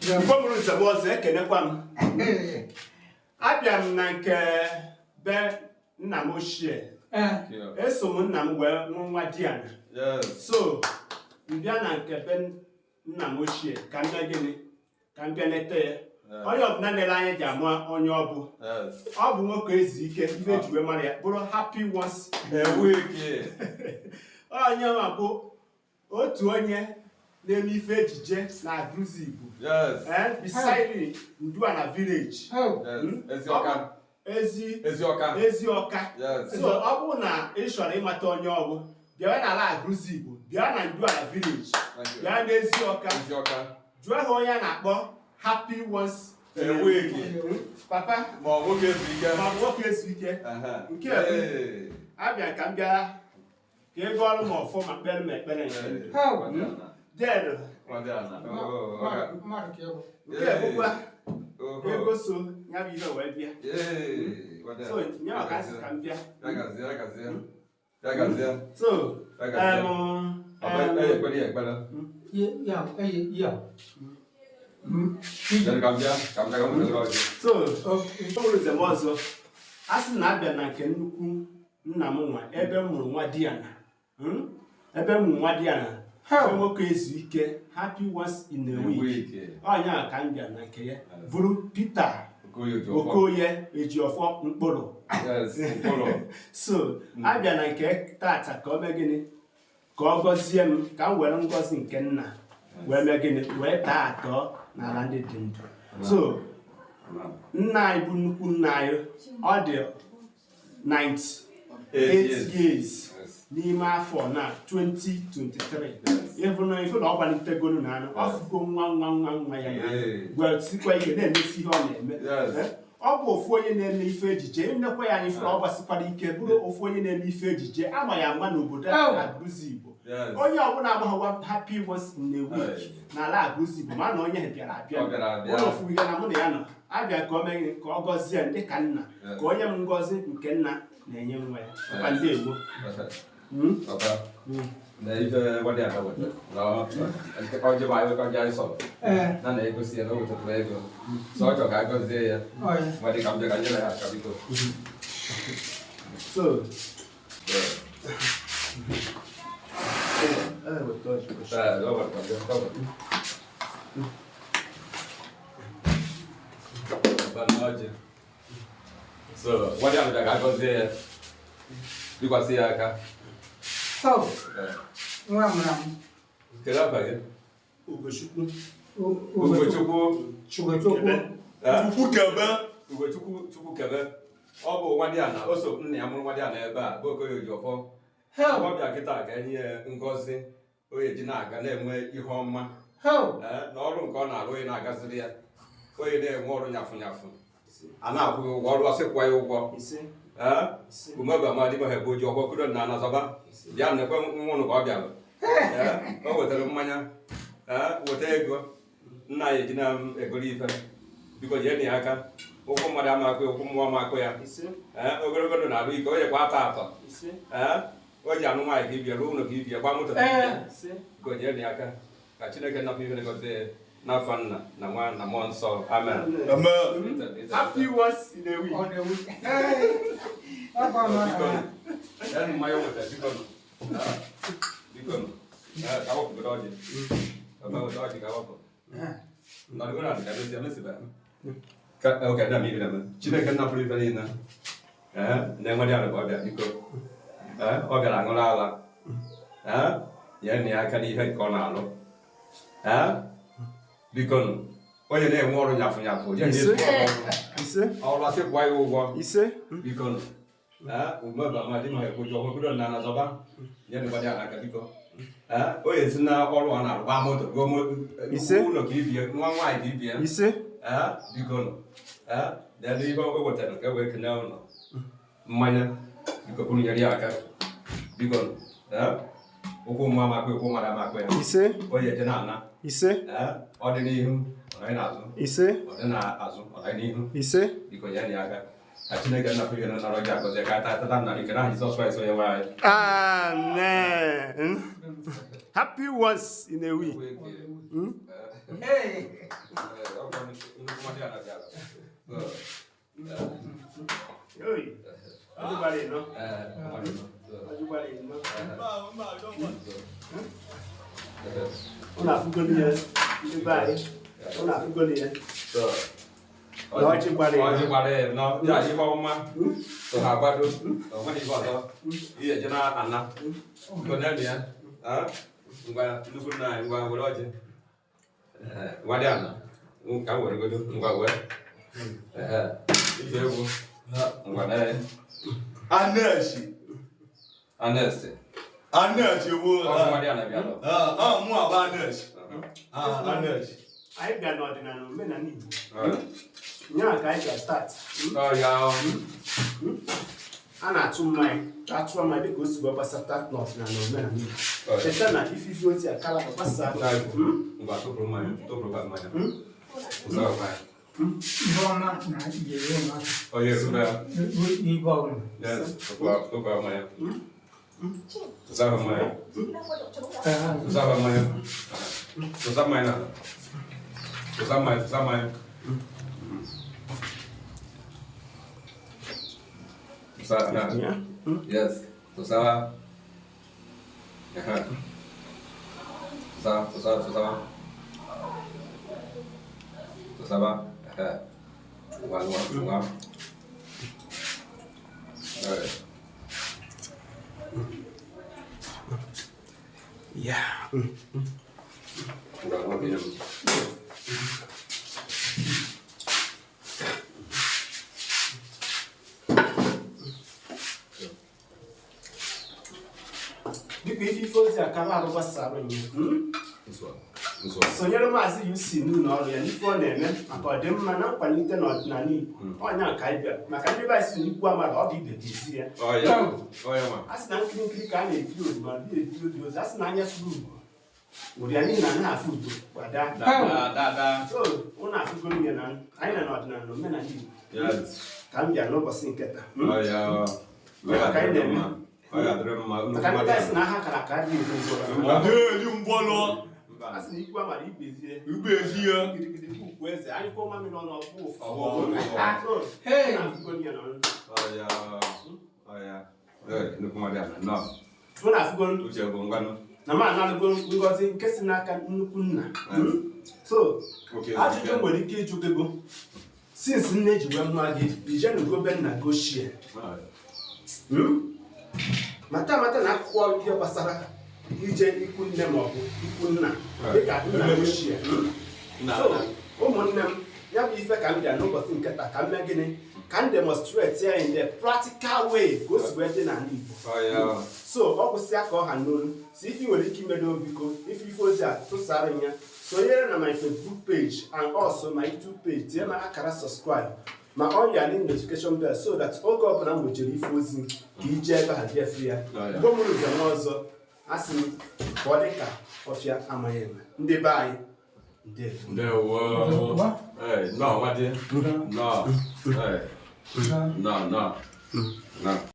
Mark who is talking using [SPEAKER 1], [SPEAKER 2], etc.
[SPEAKER 1] Igbo mụrụ nze m ọzọ, ekenekwa m. Abịa m na nke be nna m ochie. Eso m nna m wee mụ nwa Diana. So m bịa na nke be nna m ochie ka m bịa gịnị, ka m bịa nete ya. Onye ọbụla na-ele anya ji ama onye ọ bụ. Ọ bụ nwoke ezu ike, ife eji wee mara ya bụrụ happy once
[SPEAKER 2] a week.
[SPEAKER 1] Onye nwa bụ otu onye na-eme ife ejije na Agụlụzigbo. Beside Nduana village.
[SPEAKER 2] Ezioka.
[SPEAKER 1] Ezi
[SPEAKER 2] Ezioka.
[SPEAKER 1] Ezioka. So ọ bụrụ na ị chọrọ ịmata onye ọ bụ, bịa n'ala Agụlụzigbo, bịa na Nduana village, bịa n'Ezioka, jụọ ha onye a na-akpọ happy once
[SPEAKER 2] a week.
[SPEAKER 1] Papa.
[SPEAKER 2] Ma ọ nwoke ezu ike.
[SPEAKER 1] Ma ọ bụ nwoke ezu ike. Nke abịa ka m bịa ka ị gọọrọ m ọfọ ma kpere m ekpere nke den. Nke bụkwa ego so ya bụ ihe wee bịa. So nye maka asị ka m bịa. So so mụrụ nze m ọzọ, a sị na abịa na nke nnukwu nna m nwa ebe m mụrụ nwa Diana, ebe m mụrụ nwa Diana, nwoke ezu ike, happy once in a week. Onye ka m bịa na nke ya bụrụ Peter Okoye Ejiọfọ Mkpụrụ. So abịa na nke tata ka ọ mee gịnị, ka ọ gọzie m, ka m were ngọzi nke nna wee mee gịnị, wee taa atọ n'ala ndị dị ndụ. So nna anyị bụ nnukwu nna anyị, ọ dị 98 years n'ime afọ na 2023. Ịfụ na ọ gbalitegolu na anụ ọ fụgo nwa nwa nwa nwa ya wee sikwa ike na-emesi ihe ọ na-eme. Ọ bụ ofu onye na-eme ife ejije, nnekwa ya anyị fụrụ ọ gbasikwara ike bụrụ ofu onye na-eme ife ejije ama ya ama n'obodo Agụlụzigbo. Onye ọbụla agbaghọwa happy once in a week n'ala Agụlụzigbo ma na onye bịara abịa ụlọ ofu ihe na mụ na ya nọ abịa ka ọ mee ka ọ gọzie ndị ka nna, ka onye m ngọzi nke nna na-enye nwa ya. Papa, ndewo.
[SPEAKER 2] Na ife Nwadiana weta na ọjị bụ anyị ọjị anyị sọrọ na na-egosi ya na o wetatara ego, so ọ chọrọ ka a gọzie ya. Nwadị ka m bịa ka nyere ha aka, biko.
[SPEAKER 1] So
[SPEAKER 2] so Nwadiana bịa ka a gọzie ya, bikwasị ya aka.
[SPEAKER 3] Nwa mụrụ amụ.
[SPEAKER 2] Kedu afa gị?
[SPEAKER 1] Ugochukwu.
[SPEAKER 2] Ugochukwu.
[SPEAKER 3] Ugochukwu.
[SPEAKER 2] Chukwukebe. Ugochukwu Chukwukebe. Ọ bụ Nwadiana, o so nna ya mụrụ Nwadiana ebe a, bụ Okoye Ejiọfọ. Ọ bịa kịta ka enye ya ngọzi onye ji na-aga na-enwe ihe ọma na ọrụ nke ọ na-arụ, onye na-agaziri ya, onye na-enwe ọrụ nyafụ nyafụ, a na-akwụ ya ụgwọ ọrụ, ọsị kwụọ ya ụgwọ. Umebamadị ma ha bụ oji ọgbọ kudo na anazọba bịa nekwe nwa ụnụ ka ọ bịara. O wetara mmanya, weta ego, nna ya eji na egoro ife. Biko jee na ya aka, ụkwụ mmadụ ama akụ ya, ụkwụ mmụọ ama akụ ya. Ogologo ndụ na-arụ ike, o jekwa atọ atọ. O ji anụ nwaanyị ka ibie, ruo ụlọ ka ibie, gba moto ka ibie. Biko jee na ya aka ka Chineke napụ ife na-egozi n'afọ nna na nwa na mmụọ nsọ. Amen.
[SPEAKER 1] Happy once in a week.
[SPEAKER 2] Chineke nnapụrụ ife niile na-enwe ya ka ọ bịa, biko ọ bịara aṅụrụ ala, nye na ya aka n'ihe nke ọ na-alụ. Biko onye na-enwe ọrụ nyafụ nyafụ ọrụ asị kwụọ ya ụgwọ. Biko umebamadị ma ekwoji ọgwụ bido na anazọba nye nụkwadị ala aka, biko onye si na ọrụ ọ na-arụ gbaa moto ụlọ ka ibie, nwa nwaanyị ka ibie. Biko nụ ihe o wetara ka e wee kene ụlọ mmanya, biko bụrụ nyere ya aka, biko ụkwụ mmụọ amakụ, ụkwụ mmadụ amakụ ya. Onye eje na-ana ọ dị n'ihu, ọ dị n'azụ. Ọ dị n'azụ, ọ dị n'ihu. Biko nye ya aka ka Chineke nnapụ ihe na nara gị agọzie ka ata atata nara ike n'aha Jizọs Kraịst onye nwe anyị.
[SPEAKER 1] Amen. Happy once in a week.
[SPEAKER 3] Hey.
[SPEAKER 1] Afụgolu ya, ndị be anyị, ụnụ afụgolu ya.
[SPEAKER 2] So,
[SPEAKER 1] Na ọjị gbara ya.
[SPEAKER 2] Ọjị gbara ya nọ ya ife ọma so ha agbado o nweghị ife ọzọ ihe eje na ana gọnelụ ya. Ah, ngwa, nnukwu nna anyị, ngwa, were ọjị. Eh, ngwa dị ana ka m were godo, ngwa were. Eh, ife egwu, ngwa na
[SPEAKER 4] Aneshi.
[SPEAKER 2] Anesti.
[SPEAKER 4] Aneshi bụ
[SPEAKER 2] Ọ ngwa dị ana bịa lọ.
[SPEAKER 4] Ọ mụ abụ Aneshi. Aneshi.
[SPEAKER 1] Anyị bịa n'ọdịnala omenala Igbo nyaa ka anyị bịa start.
[SPEAKER 2] Ọ ya ọ.
[SPEAKER 1] A na-atụ mmanya, atụọ mmanya dịka o si wee gbasata n'ọdịnala omenala Igbo. Cheta na ififi ozi akara gbasa.
[SPEAKER 2] Ngwa, tụpụrụ mmanya, tụpụrụ mmanya. Ụzọ mmanya.
[SPEAKER 3] Ibe ọma na yere m aka.
[SPEAKER 2] Ọ ya ezigbo ya.
[SPEAKER 3] Ibe ọbụla.
[SPEAKER 2] Yes, tụpụrụ mmanya. Tụsa mmanya. Tụsa mmanya. Tụsa mmanya n'ala. Tụsa mmanya, tụsa mmanya. Tụsa, ha. Yes, tụsa. Aha. Tụsa, tụsa, tụsa. Tụsaba. Aha. Ngwa, ngwa, ngwa. Alright.
[SPEAKER 1] Ya.
[SPEAKER 2] Ngwa, ngwa, binye m.
[SPEAKER 1] Biko, ife ozi akara arụ gbasara nye.
[SPEAKER 2] Nsọ. Nsọ.
[SPEAKER 1] Sonyere Maazị UC n'ụlọ ọrụ ya n'ife ọ na-eme maka ọdịmma na nkwalite n'ọdịnala Igbo. Ọnya ka anyị bịara maka ndị be anyị si n'ikwu amara ọ bụ ibe ga-ezi ya.
[SPEAKER 2] Ọ ya. Ọ ya nwa.
[SPEAKER 1] A sị na nkiri nkiri ka a na-ekiri odu ma dị ekiri obi ozi, a sị na anya furu ugo wụrụ ya n'ihi na anaghị afụ ugo gbada.
[SPEAKER 2] Da, da, da.
[SPEAKER 1] So ụnụ afụgoro ya na anyị na n'ọdịnala na omenala Igbo
[SPEAKER 2] Yes.
[SPEAKER 1] ka m bịara n'ụbọchị nke taa.
[SPEAKER 2] Ọ ya. Ọ ya
[SPEAKER 1] Maka anyị
[SPEAKER 2] dịrị
[SPEAKER 1] na-eme.
[SPEAKER 2] mma. Ọ ya dịrị mma. Nnukwu
[SPEAKER 1] Maka ndị
[SPEAKER 2] mmadụ.
[SPEAKER 1] be anyị sị na aha kara aka adịghị ezo ezo.
[SPEAKER 4] Adeli mgbọlọ.
[SPEAKER 2] Mba.
[SPEAKER 1] A sị na ikwu amara ikpe zie.
[SPEAKER 4] Igbe ezi ya.
[SPEAKER 1] Gidigidi bụ ukwu eze anyị kwụọ mamịrị ọnụ ọkpụ ụfụ.
[SPEAKER 2] Ọgbụ ụfụ.
[SPEAKER 1] So,
[SPEAKER 3] Hey!
[SPEAKER 1] ụnụ afụgoro ya na
[SPEAKER 2] Ọ ya. Ọ ya. Ee, nnukwu mmadụ ala. Nnọọ.
[SPEAKER 1] ụnụ afụgoro
[SPEAKER 2] Uche bụ ngwanụ.
[SPEAKER 1] Na m analụgo ngọzi nke si n'aka nnukwu nna. So
[SPEAKER 2] Oke.
[SPEAKER 1] Ajụjụ nwere ike ịjụ gị bụ, since nne ji wee mụọ gị, ijenugo be nna gị ochie? Mata amata na akwụkwọ ọrụ ihe gbasara ije ikwu nne maọbụ ikwu nna dịka nna ochie. So ụmụnne m, ya bụ ife ka m bịa n'ụbọchị nke taa ka m mee gịnị, ka m demonstrate ya in the practical way ka o si wee dị n'ala Igbo.
[SPEAKER 2] Ọ ya.
[SPEAKER 1] So ọ kwụsịa ka ọ ha n'olu si ife ị nwere ike imedo, biko ife ife ozi a tụsara ya, sonyere na my Facebook page and also my YouTube page, tinye m akara subscribe ma on your notification bell so that oge ọbụla m wejere ife ozi ka ije ebe ha bịa fụ ya.
[SPEAKER 2] Oh, yeah.
[SPEAKER 1] Mgbe mụrụ nze m ọzọ, asị m ka ọ dị ka ọfịa amaghị eme. Ndị be anyị, ndewo.
[SPEAKER 2] Ndewo. Ee, nnọọ nwa di. Nnọọ. Ee, nnọọ, nnọọ. Nnọọ.